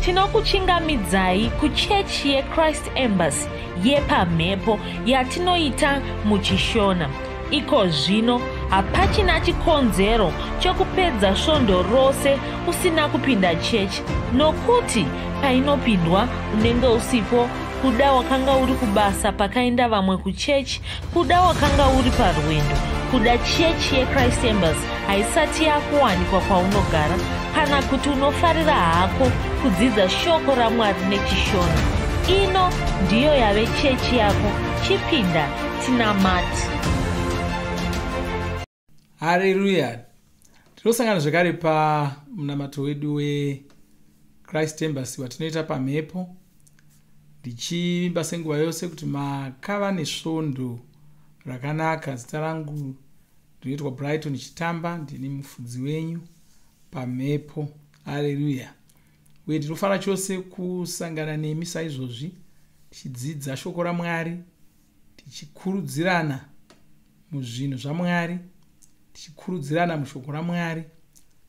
Tinokuchingamidzai kuchechi yeChrist Embassy yepamhepo yatinoita muchiShona. Iko zvino hapachina chikonzero chokupedza svondo rose usina kupinda chechi nokuti painopindwa unenge usipo, kuda wakanga uri kubasa pakaenda vamwe kuchechi, kuda wakanga uri parwendo, kuda chechi yeChrist Embassy haisati yakuwanikwa kwaunogara, kana kuti unofarira hako kudzidza shoko raMwari nechiShona. Ino ndiyo yave chechi yako, chipinda tinamate. Hareruya! Tinosangana zvekare pamunamato wedu weChrist Embassy watinoita pamhepo, ndichivimba senguva yose kuti makava nesvondo rakanaka. Zita rangu ndinoitwa Brighton Chitamba, ndini mufudzi wenyu pamhepo. Hareruya! Uye ndinofara chose kusangana nemi saizvozvi tichidzidza shoko raMwari, tichikurudzirana muzvinhu zvaMwari, tichikurudzirana mushoko raMwari,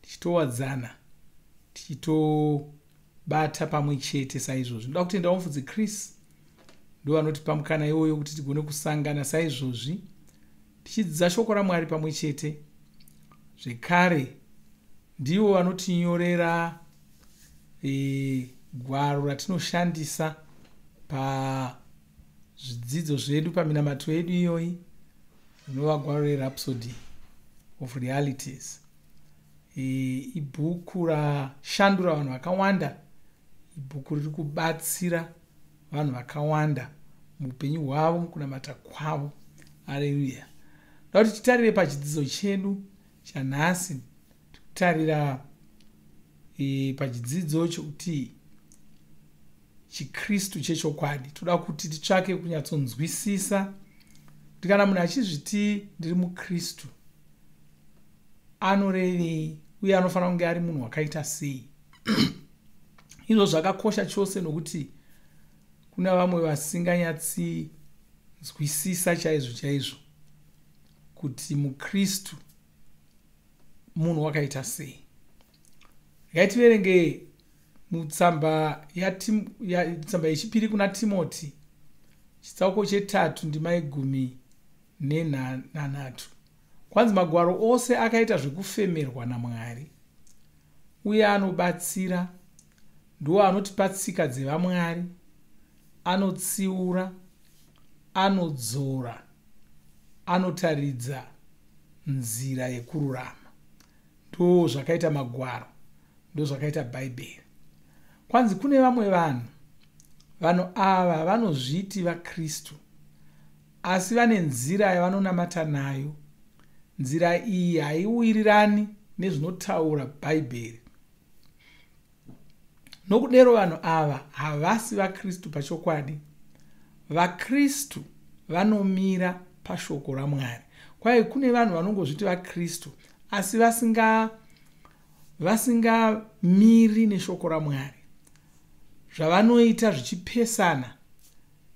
tichitowadzana, tichitobata pamwe chete saizvozvi. Ndoda kutendawo mufudzi Chris, ndo vanotipa mukana iwoyo kuti tigone kusangana saizvozvi tichidzidza shoko raMwari pamwe chete. Zvekare ndivo vanotinyorera gwaro ratinoshandisa pazvidzidzo zvedu, paminamato yedu iyoyi, rinova gwaro reRhapsody of Realities. Ibhuku rashandura vanhu vakawanda, ibhuku riri kubatsira vanhu vakawanda muupenyu hwavo, mukunamata kwavo. Aleluya. Ndoda kuti titarire pachidzidzo chedu chanhasi, tikutarira pachidzidzo chokuti chiKristu chechokwadi. Toda kuti titsvake kunyatsonzwisisa kuti kana munhu achizviti ndiri muKristu anorevei, uye anofanira kunge ari munhu wakaita sei. Izvo zvakakosha chose nokuti kuna vamwe vasinganyatsinzwisisa chaizvo chaizvo kuti muKristu munhu wakaita sei. Regai tiverenge mutsamba tsamba yechipiri kuna Timoti, chitsauko chetatu, ndima ye13. Kwanzi, magwaro ose akaita zvekufemerwa naMwari uye anobatsira, ndiwo anotipa tsika dzevamwari, anotsiura, anodzora, anotaridza nzira yekururama. Ndo zvakaita magwaro, ndo zvakaita Bhaibheri. Kwanzi kune vamwe vanhu, vanhu ava vanozviti vaKristu, asi vane nzira yavanonamata nayo. Nzira iyi haiwirirani nezvinotaura Bhaibheri. Nokudero vanhu ava havasi vaKristu pachokwadi. VaKristu vanomira pashoko raMwari. Kwai kune vanhu vanongozviti vaKristu asi vasingamiri neshoko raMwari, zvavanoita zvichipesana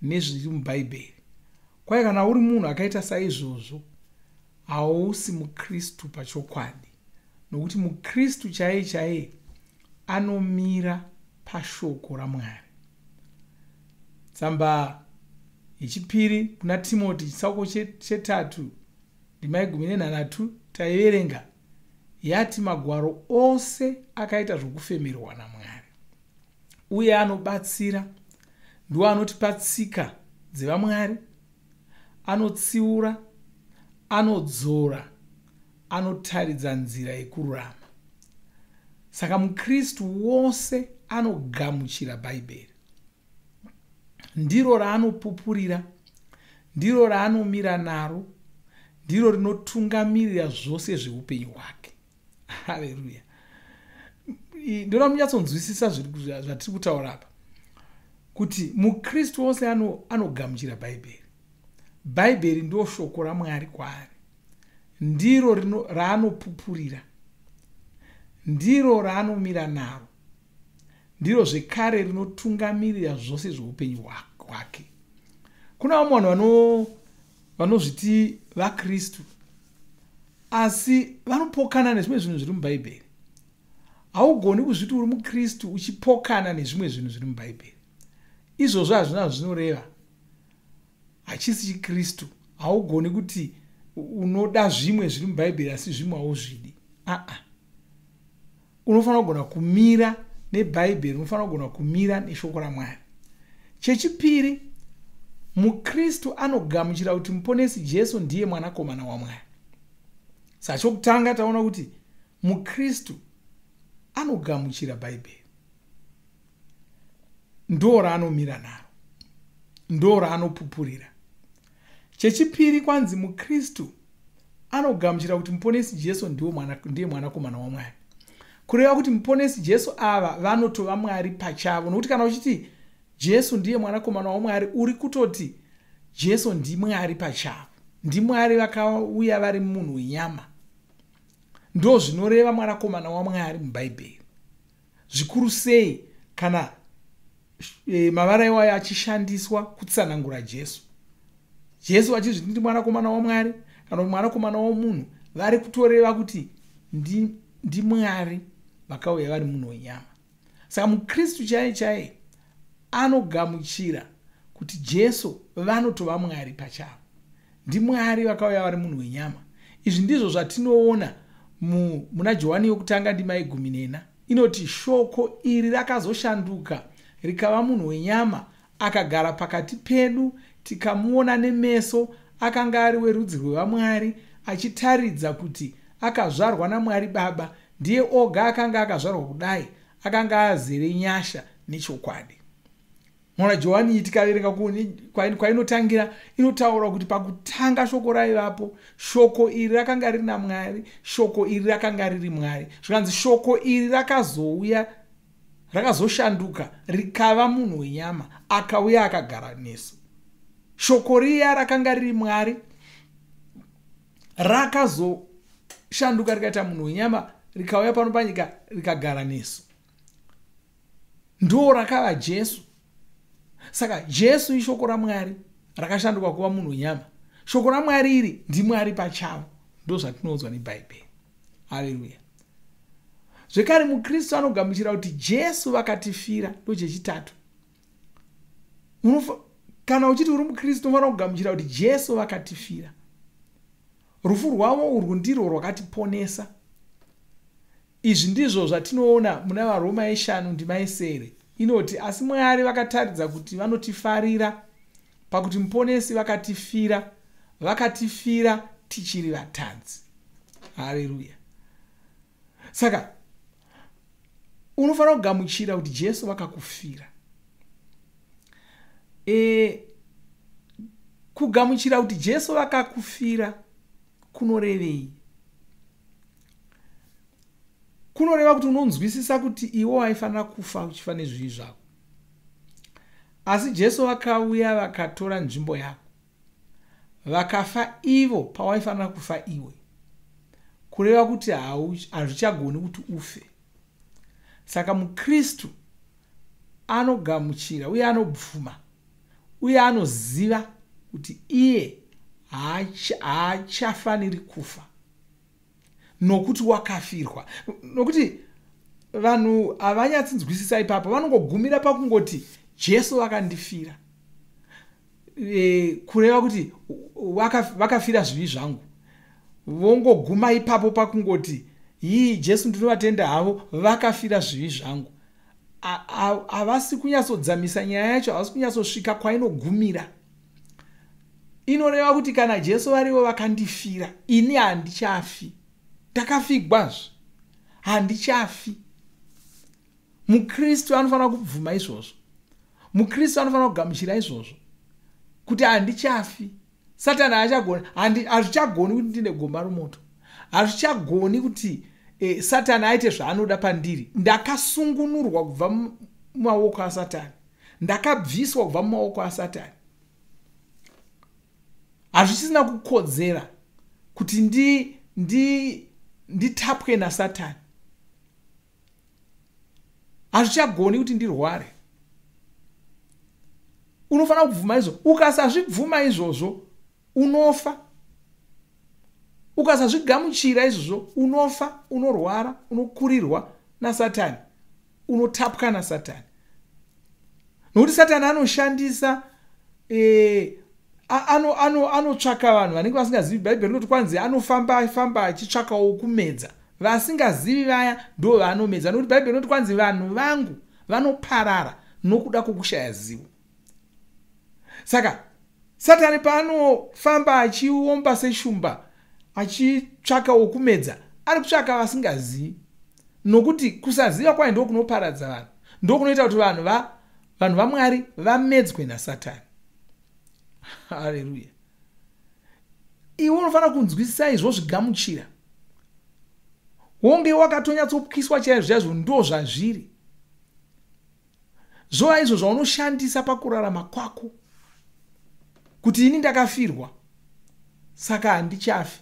nezviri muBhaibheri. Kwai kana uri munhu akaita saizvozvo, hausi muKristu pachokwadi, nokuti muKristu chaiye chaiye anomira pashoko raMwari. Tsamba yechipiri kuna Timoti, chitsauko chetatu, ndima ye13 taiverenga, yati magwaro ose akaita zvokufemerwa naMwari uye anobatsira, ndiwo anotipa tsika dzevamwari, anotsiura, anodzora, anotaridza nzira yekururama. Saka muKristu wose anogamuchira Bhaibheri, ndiro raanopupurira, ndiro raanomira naro, ndiro rinotungamirira zvose zveupenyu hwake. Haleluya. Ndoda munyatsonzwisisa zvatiri kutaura apa, kuti muKristu wose anogamuchira Bhaibheri. Bhaibheri ndo shoko raMwari kwaari, ndiro raanopupurira, ndiro raanomira naro, ndiro zvekare rinotungamirira zvose zveupenyu hwake. Kuna vamwe vanhu vanozviti vaKristu asi vanopokana nezvimwe zvinhu zviri muBhaibheri. Haugoni kuzviti uri mukristu uchipokana nezvimwe zvinhu zviri mubhaibheri. Izvozvo hazvina zvinoreva. Hachisi chikristu. Haugoni kuti unoda zvimwe zviri mubhaibheri asi zvimwe hauzvidi. Aa, unofanira kugona kumira nebhaibheri, unofanira kugona kumira neshoko ramwari. Chechipiri, mukristu anogamuchira kuti muponesi Jesu ndiye mwanakomana wamwari. Saka chokutanga taona kuti mukristu anogamuchira bhaibheri, ndo raanomira naro, ndo raanopupurira. Chechipiri, kwanzi mukristu anogamuchira kuti muponesi Jesu ndiye mwanakomana wamwari, kureva kuti muponesi Jesu ava vanotova Mwari pachavo. Nokuti kana uchiti Jesu ndiye mwanakomana wamwari, uri kutoti Jesu ndimwari pachavo, ndimwari vakauya vari munhu wenyama. Ndo zvinoreva mwanakomana wamwari mubhaibheri, zvikuru sei kana mavara iwayo achishandiswa kutsanangura Jesu. Jesu achizviti ndi mwanakomana wamwari kana kuti mwanakomana womunhu, vari kutoreva kuti ndimwari vakauya vari munhu wenyama. Saka mukristu chaiye chaiye anogamuchira kuti Jesu vanotova Mwari pachavo, ndimwari vakauya vari munhu wenyama. Izvi ndizvo zvatinoona muna Johani yokutanga ndima ye14, inoti shoko iri rakazoshanduka rikava munhu wenyama, akagara pakati pedu, tikamuona nemeso, akanga ari werudzi rwevamwari, achitaridza kuti akazvarwa namwari Baba, ndiye oga akanga akazvarwa kudai, akanga azere nyasha nechokwadi. Muna Johani tikaverenga kwainotangira, inotaura kuti pakutanga shoko raivapo, shoko iri rakanga riri namwari, shoko iri rakanga riri Mwari. Zvikanzi shoko iri rakazouya, rakazoshanduka rikava munhu wenyama, akauya akagara nesu. Shoko riya rakanga riri Mwari rakazoshanduka rikaita munhu wenyama, rikauya pano panyika rikagara nesu. Ndo rakava Jesu. Saka Jesu ishoko ramwari rakashanduka kuva munhu wenyama. Shoko ramwari iri ndimwari pachavo, ndo zvatinoudzwa nebhaibheri. Haleluya. Zvekare mukristu anogamuchira kuti Jesu vakatifira, ndo chechitatu. Kana uchiti uri mukristu unofanira kugamuchira kuti Jesu vakatifira. Rufu rwavo urwu ndirwo rwakatiponesa. Izvi ndizvo zvatinoona muna vaRoma 5 ndima 7, inoti asi Mwari vakataridza kuti vanotifarira pakuti muponesi vakatifira, vakatifira tichiri vatadzi. Haleluya. Saka unofanira kugamuchira kuti Jesu vakakufira. Kugamuchira kuti Jesu vakakufira kunorevei? Kunoreva kuti unonzwisisa kuti iwe waifanira kufa uchifa nezvivi zvako, asi Jesu vakauya vakatora nzvimbo yako, vakafa ivo pawaifanira kufa iwe, kureva kuti hazvichagoni kuti ufe. Saka mukristu anogamuchira uye anobvuma uye anoziva kuti iye haachafaniri kufa nokuti wakafirwa. Nokuti vanhu havanyatsinzwisisa ipapo, vanongogumira pakungoti Jesu vakandifira, kureva kuti vakafira zvivi zvangu. Vongoguma ipapo pakungoti hii Jesu ndinovatenda havo, vakafira zvivi zvangu. Havasi kunyatsodzamisa nyaya yacho, havasi kunyatsosvika kwainogumira. Inoreva kuti kana Jesu varivo vakandifira, ini handichafi, ndakafigwazve, handichafi. Mukristu anofanira kubvuma izvozvo, mukristu anofanira kugamuchira izvozvo kuti handichafi. Satani haachagoni, hazvichagoni kuti ndine gomba romoto, hazvichagoni kuti Satani aite zvaanoda pandiri. Ndakasungunurwa kubva mumaoko aSatani, ndakabviswa kubva mumaoko aSatani. Hazvisina kukodzera kuti nditapwe naSatani. Hazvichagoni kuti ndirware. Unofanira kubvuma izvo. Ukasazvibvuma izvozvo unofa. Ukasazvigamuchira izvozvo unofa, unorwara, unokurirwa naSatani, unotapwa naSatani, nokuti Satani anoshandisa anotsvaka vanhu vanenge vasingazivi. Bhaibheri rinoti kwanzi anofamba famba achitsvakawo kumedza vasingazivi, vaya ndo vaanomedza, nokuti Bhaibheri rinoti kwanzi vanhu vangu vanoparara nokuda kwokushaya zivo. Saka Satani paanofamba achiomba seshumba achitsvaka wokumedza, ari kutsvaka vasingazivi, nokuti kusaziva kwayo ndo kunoparadza vanhu, ndo kunoita kuti vanhu vaMwari vamedzwe naSatani. Haleluya! Iwe unofanira kunzwisisa izvo, zvigamuchira, wonge wakatonyatsopwiswa chaizvo chaizvo. Ndo zvazviri, zvova izvo zvaunoshandisa pakurarama kwako, kuti ini ndakafirwa, saka handichafi.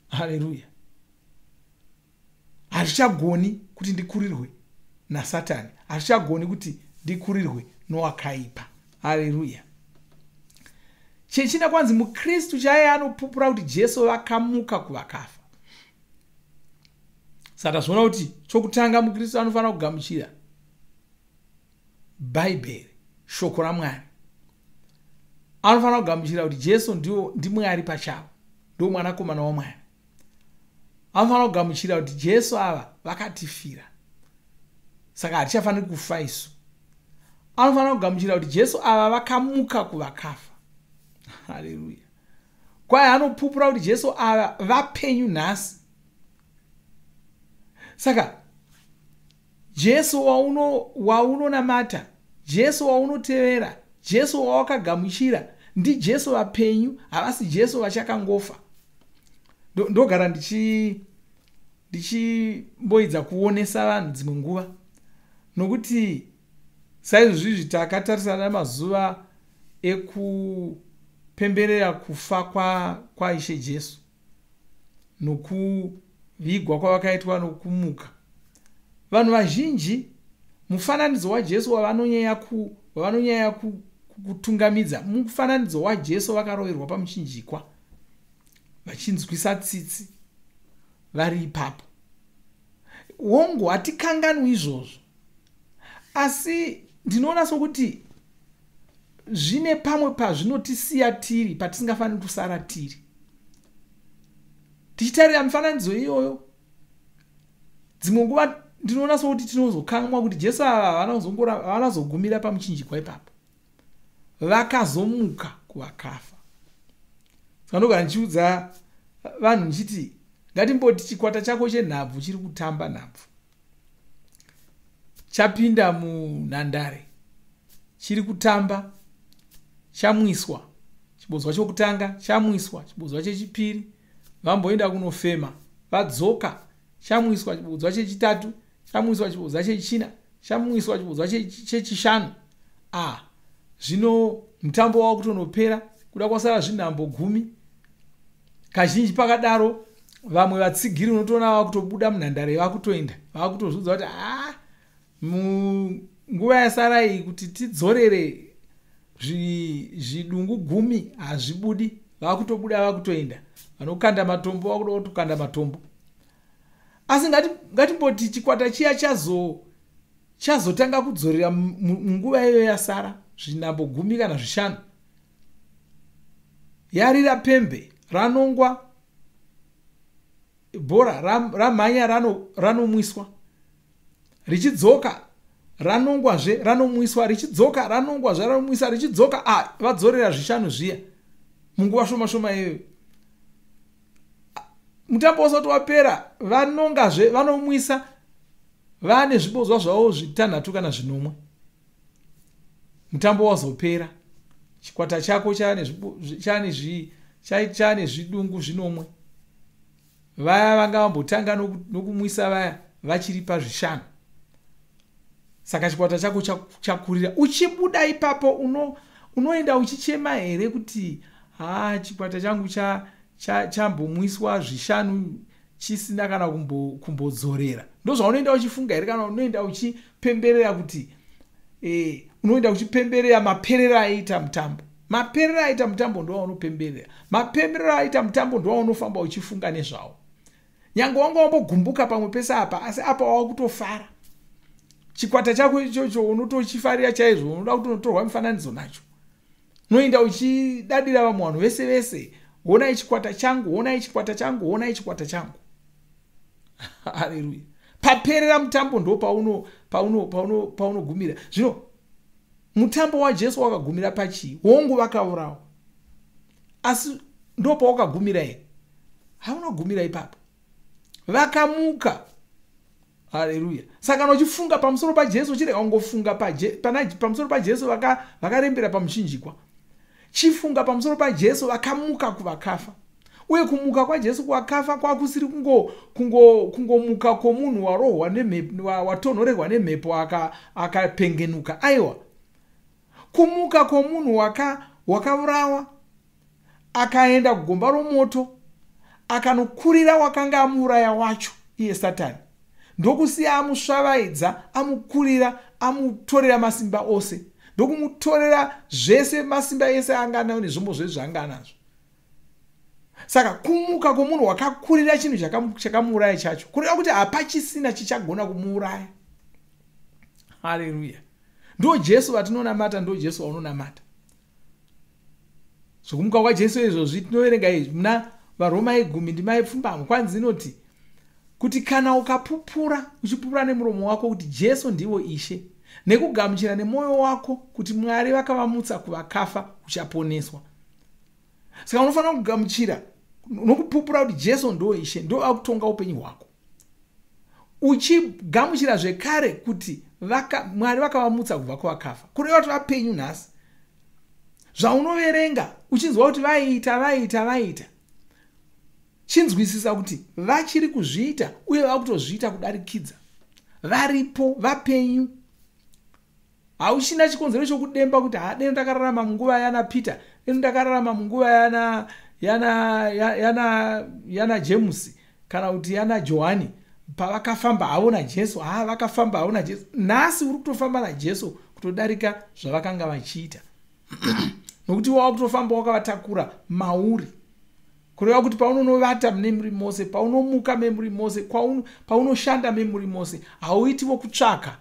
Haleluya! Hazvichagoni kuti ndikurirwe naSatani, hazvichagoni kuti ndikurirwe nowakaipa. Haleluya! Chechina, kwanzi muKristu chaiye anopupura kuti Jesu vakamuka kuvakafa. Saka tazviona kuti chokutanga, muKristu anofanira kugamuchira Bhaibheri, shoko raMwari. Anofanira kugamuchira kuti Jesu ndiMwari pachavo, ndo Mwanakomana waMwari. Anofanira kugamuchira kuti Jesu ava vakatifira, saka hatichafaniri kufa isu. Anofanira kugamuchira kuti Jesu ava vakamuka kuvakafa. Haleluya! Kwai anopupura kuti Jesu ava vapenyu nhasi. Saka Jesu waunonamata, Jesu waunotevera, Jesu wawakagamuchira ndiJesu vapenyu, havasi Jesu vachakangofa. Ndogara ndichimboidza kuonesa vanhu dzimwe nguva, nokuti saizvozvizvi takatarisana namazuva ekupemberera kufa kwaIshe Jesu nokuvigwa kwavakaitwa nokumuka. Vanhu vazhinji, mufananidzo waJesu wavanonyanya kutungamidza mufananidzo waJesu vakaroverwa pamuchinjikwa vachinzwisa tsitsi vari ipapo. Hongu, hatikanganwi izvozvo, asi ndinoona sokuti zvine pamwe pazvinotisiya tiri patisingafaniri kusara tiri tichitarira mifananidzo iyoyo. Dzimwe nguva ndinoona sokuti tinozokanganwa kuti Jesu ava havana kuzogumira pamuchinjikwa ipapo, vakazomuka kuvakafa. Saka ndogara ndichiudza vanhu ndichiti, ngatimboti chikwata chako chenhabvu chiri kutamba nhabvu, chapinda munhandare, chiri kutamba, chamwiswa chibodzwa chokutanga, chamwiswa chibodzwa chechipiri, vamboenda kunofema, vadzoka, chamwiswa chibodzwa chechitatu, chamwiswa chibodzwa chechina, chamwiswa chibodzwa chechishanu. A, zvino mutambo wava kutonopera, kuda kwasara zvinhambo 10. Kazhinji pakadaro vamwe vatsigiri unotoona vava kutobuda munhandare, vakutoenda, vava kutozviudza kuti a, munguva yasara iyi kuti tidzorere zvidungu 10 hazvibudi. Vakutobuda, vakutoenda, vanokanda matombo vakuda kutokanda matombo. Asi ngatimboti chikwata chiya chazotanga kudzorera munguva iyoyo yasara zvinhambo 10 kana 5, yarira pembe, ranongwa bhora, ramhanya, ranomwiswa, richidzoka, ranongwazve, ranomwiswa, richidzoka, ranongwazve, ranomwisa, richidzoka. A, vadzorera 5 zviya munguva shoma shoma iyoyo. Mutambo usati wapera, vanongazve, vanomwisa, vane zvibodzwa zvavo 6 kana 7. Mutambo wazopera, chikwata chako chane zvidungu 7. Vaya vanga vambotanga nokumwisa vaya vachiri pa5. Saka chikwata chako chakurira. Uchibuda ipapo, unoenda uchichema here kuti ha, chikwata changu chambomwiswa 5 chisina kana kumbodzorera? Ndo zvaunoenda uchifunga here, kana unoenda uchipemberera kuti unoenda uchipemberera maperero aita mutambo? Maperero aita mutambo ndo waunopemberera, maperero aita mutambo ndo waunofamba uchifunga nezvawo. Nyange wanga wambogumbuka pamwe pese apa, asi apa wava kutofara. Chikwata chako ichocho unotochifarira chaizvo, unoda kutonotorwa mifananidzo nacho. Unoenda uchidadira vamwe vanhu vese vese, honai chikwata changu, honai chikwata changu, honai chikwata changu. Haleluya. Paperera mutambo ndo paunogumira. Zvino mutambo waJesu wakagumira pachii? Hongu vakaurawa, asi ndo pawakagumira here? Haunogumira ipapo. Vakamuka. Haleluya. Saka kana uchifunga pamusoro paJesu, chirega kungofunga pamusoro paJesu vakarembera pamuchinjikwa. Chifunga pamusoro paJesu vakamuka kuvakafa. Uye kumuka kwaJesu kuvakafa kwakusiri kungomuka kwomunhu warohwa nemhepo, watonhorerwa nemhepo akapengenuka. Aiwa, kumuka kwomunhu wakaurawa akaenda kugomba romoto, akanokurira wakanga amuuraya wacho, iye Satani, ndokusiya amusvavaidza, amukurira, amutorera masimba ose, ndokumutorera zvese masimba ese anga anayo nezvombo zvese zvaanga anazvo. Saka kumuka kwomunhu wakakurira chinhu chakamuuraya chacho, kureva kuti hapachisina chichagona kumuuraya. Haleluya. Ndo Jesu vatinonamata, ndo Jesu vaunonamata. Zvokumuka kwaJesu izvozvi tinoverenga izvi muna vaRoma 10 ndima 7, kwanzi inoti kuti kana ukapupura uchipupura nemuromo wako kuti Jesu ndivo Ishe, nekugamuchira nemwoyo wako kuti Mwari vakavamutsa kuvakafa, uchaponeswa. Saka unofanira kugamuchira nokupupura kuti Jesu ndo Ishe, ndo akutonga upenyu hwako, uchigamuchira zvekare kuti Mwari vakavamutsa kubva kuvakafa, kureva kuti vapenyu nhasi. Zvaunoverenga uchinzwa kuti vaiita vaiita vaiita, chinzwisisa kuti vachiri kuzviita uye vakutozviita kudarikidza. Varipo, vapenyu. Hauchina chikonzero chokudemba kuti ha, deno ndakararama munguva yana Peter, deno ndakararama munguva yana James kana kuti yana Johani, pavakafamba havo naJesu. Ha, vakafamba havo naJesu. Nhasi uri kutofamba naJesu kutodarika zvavakanga vachiita, nokuti wava kutofamba wakavatakura mauri. Kureva kuti paunonovata memuri mose, paunomuka memuri mose, paunoshanda memuri mose, hauitivo kutsvaka.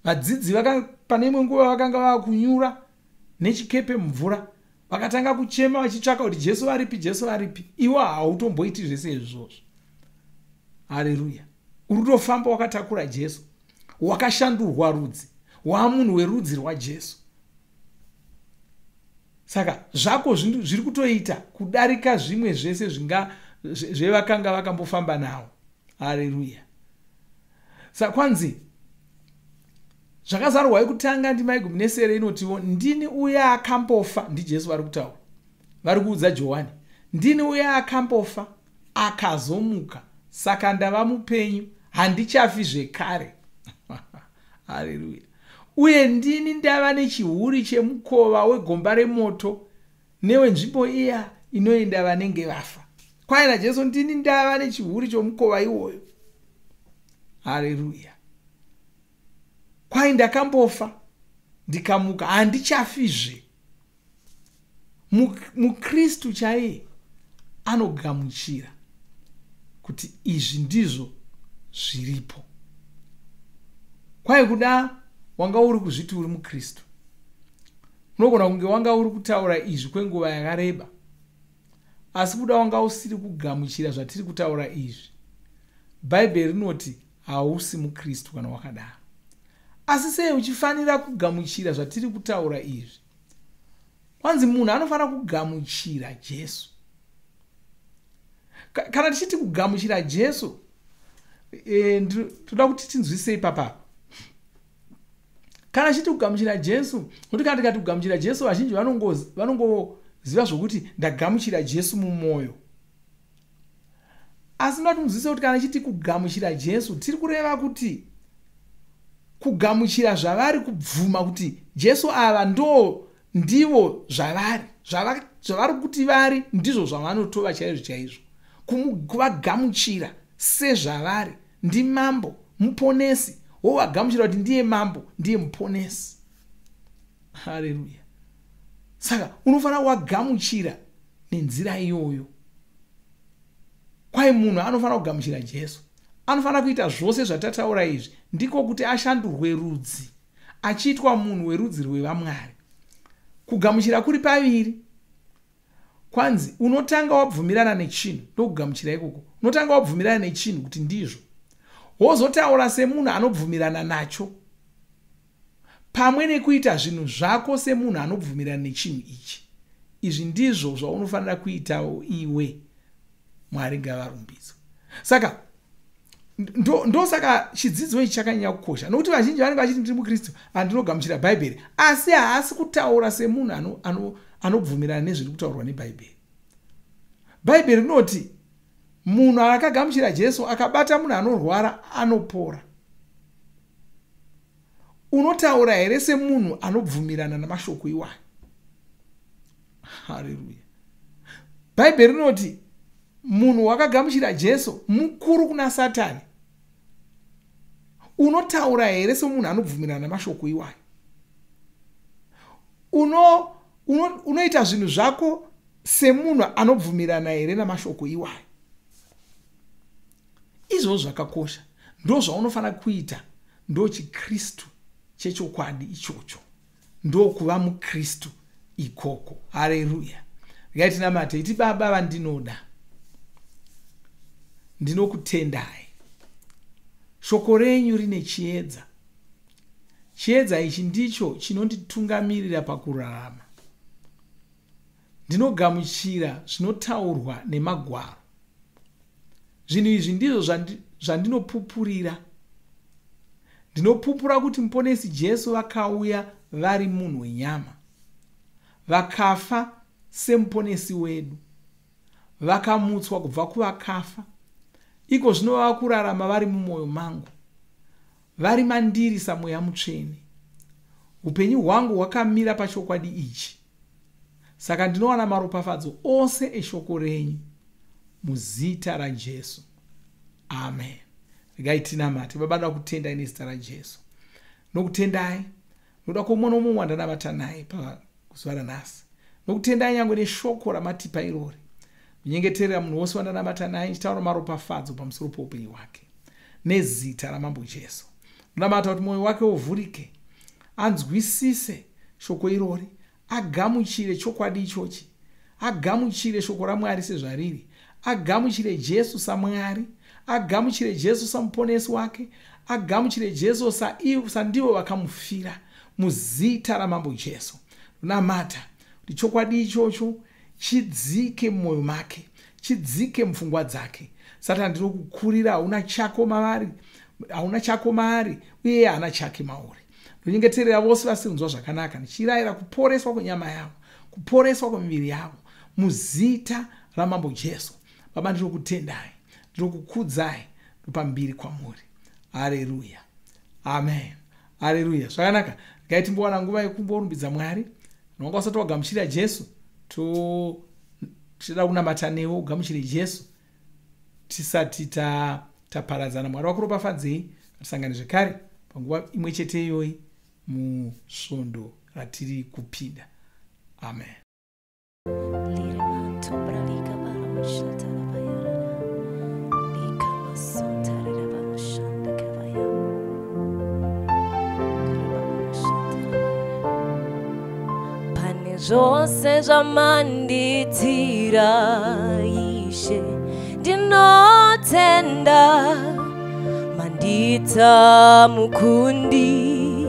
Vadzidzi pane imwe nguva vakanga vava kunyura nechikepe mumvura, vakatanga kuchema vachitsvaka kuti Jesu varipi, Jesu varipi. Iwe hautomboiti zvese izvozvo. Haleluya. Uri kutofamba wakatakura Jesu, wakashandurwa rudzi, waamunhu werudzi rwaJesu. Saka zvako zviri kutoita kudarika zvimwe zvese zvevakanga vakambofamba nawo. Haleluya. Saka kwanzi zvakazarurwa yekutanga ndima 17 inotiwo, ndini uya akambofa. NdiJesu vari kutaura, vari kuudza Johani, ndini uya akambofa akazomuka, saka ndava mupenyu, handichafi zvekare. Haleluya. Uye ndini ndava nechihuri chemukova wegomba remoto newenzvimbo iya inoenda vanenge vafa. Kwai naJesu, ndini ndava nechihuri chomukova iwoyo. Haleluya. Kwai ndakambofa ndikamuka, handichafizve. MuKristu chaiye anogamuchira kuti izvi ndizvo zviripo. Kwai kuda wanga uri kuzviti uri muKristu, unogona kunge wanga uri kutaura izvi kwenguva yakareba, asi kuda wanga usiri kugamuchira zvatiri kutaura izvi, Bhaibheri rinoti hausi muKristu kana wakadaro. Asi sei uchifanira kugamuchira zvatiri kutaura izvi? Kwanzi munhu anofanira kugamuchira Jesu. Kana tichiti kugamuchira Jesu, toda kuti tinzwisei papapa. Kana tichiti kugamuchira Jesu, nokuti kana tikati kugamuchira Jesu, vazhinji vanongoziva zvokuti ndagamuchira Jesu mumwoyo. Asi ndoda kuti munzwisise kuti kana tichiti kugamuchira Jesu, tiri kureva kuti kugamuchira zvavari, kubvuma kuti Jesu ava ndo ndivo zvavari, zvavari kuti vari ndizvo zvavanotova chaizvo chaizvo. Kuvagamuchira sezvavari, ndimambo muponesi, wovagamuchira kuti ndiye mambo, ndiye muponesi. Haleluya. Saka unofanira wagamuchira nenzira iyoyo. Kwai munhu anofanira kugamuchira Jesu, anofanira kuita zvose zvatataura izvi, ndiko kuti ashandurwe rudzi, achiitwa munhu werudzi rwevamwari. Kugamuchira kuri paviri. Kwanzi unotanga wabvumirana nechinhu, ndokugamuchira ikoko. Unotanga wabvumirana nechinhu kuti ndizvo, wozotaura semunhu anobvumirana nacho, pamwe nekuita zvinhu zvako semunhu anobvumirana nechinhu ichi. Izvi ndizvo zvaunofanira kuitawo iwe. Mwari ngavarumbidzwe. Saka ndosaka chidzidzo ichi chakanyanya kukosha, nokuti vazhinji vanenge vachiti ndiri muKristu, handinogamuchira Bhaibheri, asi haasi kutaura semunhu anobvumirana nezviri kutaurwa neBhaibheri. Bhaibheri rinoti munhu akagamuchira Jesu akabata munhu anorwara anopora. Unotaura here semunhu anobvumirana namashoko iwayo? Haleluya. Bhaibheri rinoti munhu wakagamuchira Jesu mukuru kuna Satani. Unotaura here semunhu anobvumirana namashoko iwayo? Unoita zvinhu zvako semunhu anobvumirana here namashoko iwayo? Izvozvo zvakakosha. Ndo zvaunofanira kuita. Ndo chiKristu chechokwadi ichocho. Ndokuva muKristu ikoko. Haleluya. Regai tinamate. Iti, Baba vandinoda, ndinokutendai. Shoko renyu rine chiedza. Chiedza ichi ndicho chinonditungamirira pakurarama. Ndinogamuchira zvinotaurwa nemagwaro. Zvinhu izvi ndizvo zvandinopupurira. Ndinopupura kuti Muponesi Jesu vakauya vari munhu wenyama, vakafa semuponesi wedu, vakamutswa kubva kuvakafa. Iko zvino vava kurarama vari mumwoyo mangu, vari mandiri saMweya Mutsvene. Upenyu hwangu hwakamira pachokwadi ichi. Saka ndinowana maropafadzo ose eshoko renyu muzita raJesu. Amen. Regai tinamate. Baba, ndoda kutendai nezita raJesu. Nokutendai noda kwomwe nomumwe wandanamata naye pazuva ranhasi. Nokutendai nyangwe neshoko ramatipa irori. Ndinyengeterera munhu wose wandanamata naye ndichitaura maropafadzo pamusoro poupenyu hwake nezita raMambo Jesu. Ndinamata kuti mwoyo wake uvhurike, anzwisise shoko irori, agamuchire chokwadi ichochi, agamuchire shoko raMwari sezvariri, agamuchire Jesu saMwari, agamuchire Jesu samuponesi wake, agamuchire Jesu sandivo vakamufira muzita raMambo Jesu. Ndinamata kuti chokwadi ichocho chidzike mumwoyo make, chidzike mupfungwa dzake. Satani, ndinokukurira, hauna chako mavari, hauna chako maari, uye haana chake mauri. Ndinyengeterera vose vasiri kunzwa zvakanaka, ndichirayira kuporeswa kwenyama yavo, kuporeswa kwemiviri yavo muzita raMambo Jesu. Baba, ndinokutendai, ndinokukudzai, ndopa mbiri kwamuri. Haleluya. Amen. Haleluya. Zvakanaka. Regai timbowana nguva yekumborumbidza Mwari. Unonga usati wagamuchira Jesu, tichida kunamata newe ugamuchire Jesu tisati taparadzana. Mwari vakuropafadzei. Ngatisangane zvekare panguva imwe chete iyoyi musvondo ratiri kupinda. Amen. Pane zvose zvamanditira Ishe, ndinotenda mandita mukundi,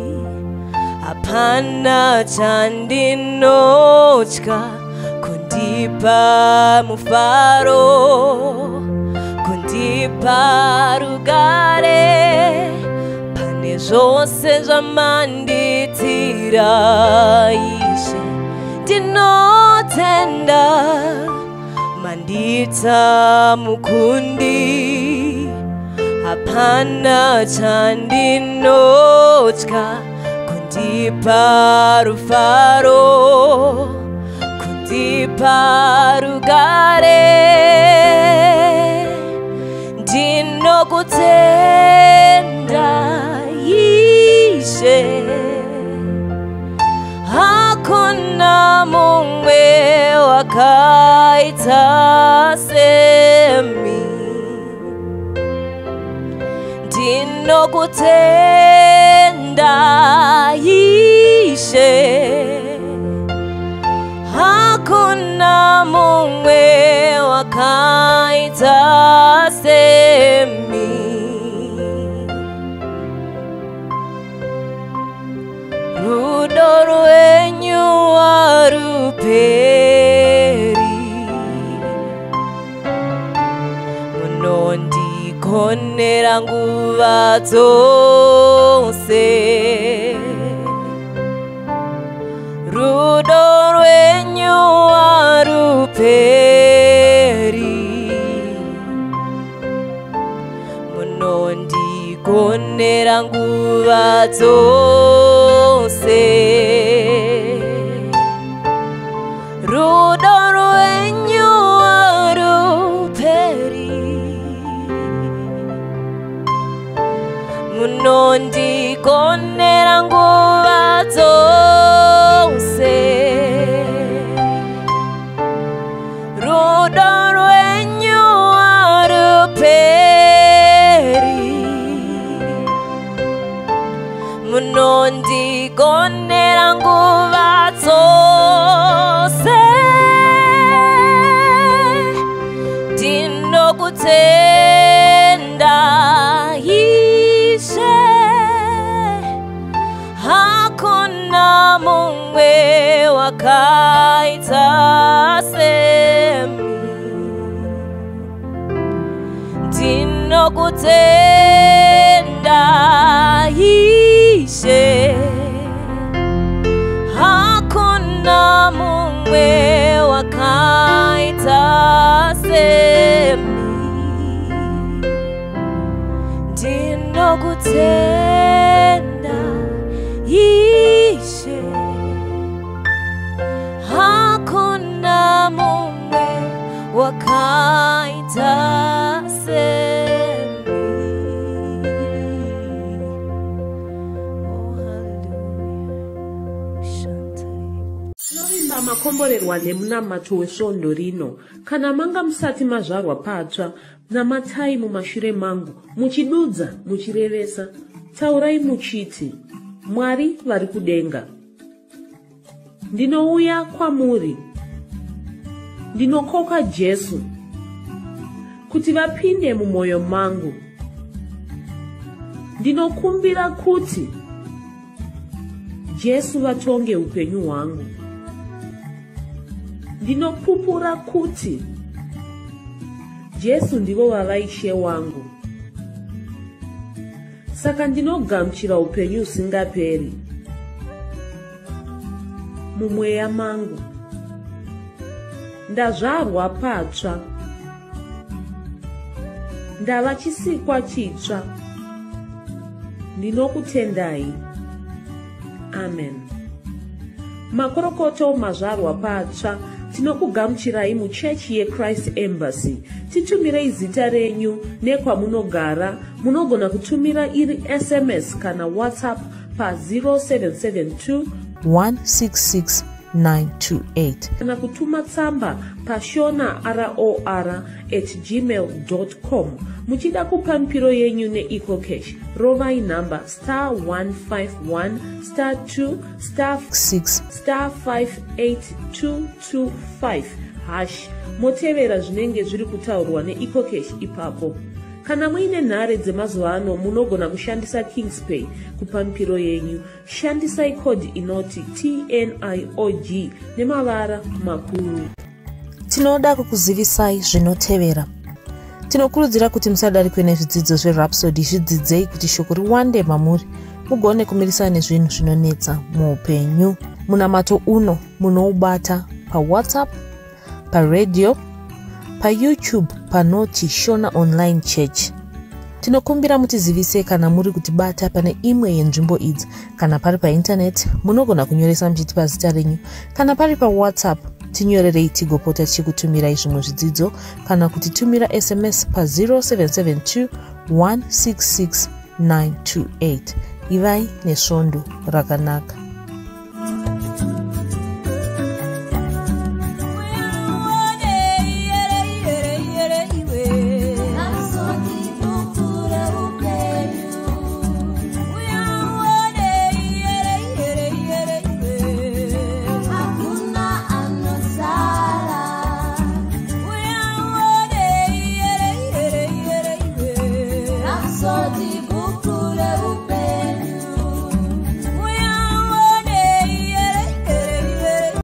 hapana chandinotya, kundipa mufaro, kundipa rugare. Pane zvose zvamanditira Ishe, ndinotenda mandita mukundi, hapana chandinotya, kundipa rufaro, kundipa rugare. Ndinokutenda Ishe, hakuna mumwe wakaita semi. Ndinokutenda Ishe, hakuna mumwe wakaita semi. Rudo rwenyu haruperi, munondigonera nguva dzose. Rudo rwenyu haruperi, munondigonera nguva dzose. Rudo rwenyu haruperi, munondigonera nguva dzose. Rudo rwenyu haruperi, munondigonera nguva dzose. Ndinokutenda Ishe, hakuna mumwe wakaita semi. Ndinokutenda Ishe, hakuna mumwe wakaita semi. Ndinokutenda Ishe, hakuna mumwe wakaita semi. Oh, hallelujah. Shantari. Tinovimba makomborerwa nemunamato wesvondo rino. Kana manga musati mazvarwa patsva, namatai mumashure mangu, muchidudza, muchirevesa. Taurai muchiti, Mwari vari kudenga, ndinouya kwamuri, ndinokoka Jesu kuti vapinde mumwoyo mangu. Ndinokumbira kuti Jesu vatonge upenyu hwangu. Ndinopupura kuti Jesu ndivo vava Ishe wangu. Saka ndinogamuchira upenyu husingaperi mumweya mangu. Ndazvarwa patsva, ndava chisikwa chitsva. Ndinokutendai. Amen. Makorokoto mazvarwa patsva, tinokugamuchirai muchechi yeChrist Embassy. Titumirei zita renyu nekwamunogara. Munogona kutumira iri SMS kana WhatsApp pa 0772 166 928 kana kutuma tsamba pashonaror@gmail.com. Muchida kupa mipiro yenyu neEcoCash, rovai nhamba star 151 star 2 star 6 star 58225 hash, motevera zvinenge zviri kutaurwa neEcoCash ipapo. Kana muine nhare dzemazuva ano, munogona kushandisa Kingspay kupa mipiro yenyu. Shandisai kodhi inoti TNIOG nemavara makuru. Tinoda kukuzivisai zvinotevera. Tinokurudzira kuti musadarikwe nezvidzidzo zveRhapsody. Zvidzidzei kuti shoko riwande mamuri, mugone kumirisana nezvinhu zvinonetsa muupenyu. Munamato uno munoubata paWhatsApp, paradio, paYouTube panoti Shona Online Church. Tinokumbira mutizivise kana muri kutibata pane imwe yenzvimbo idzi. Kana pari paintaneti, munogona kunyoresa muchitipa zita renyu. Kana pari paWhatsApp, tinyorerei tigopota tichikutumirai zvimwe zvidzidzo, kana kutitumira SMS pa 0772 166 928. Ivai nesvondo rakanaka. Kuzoti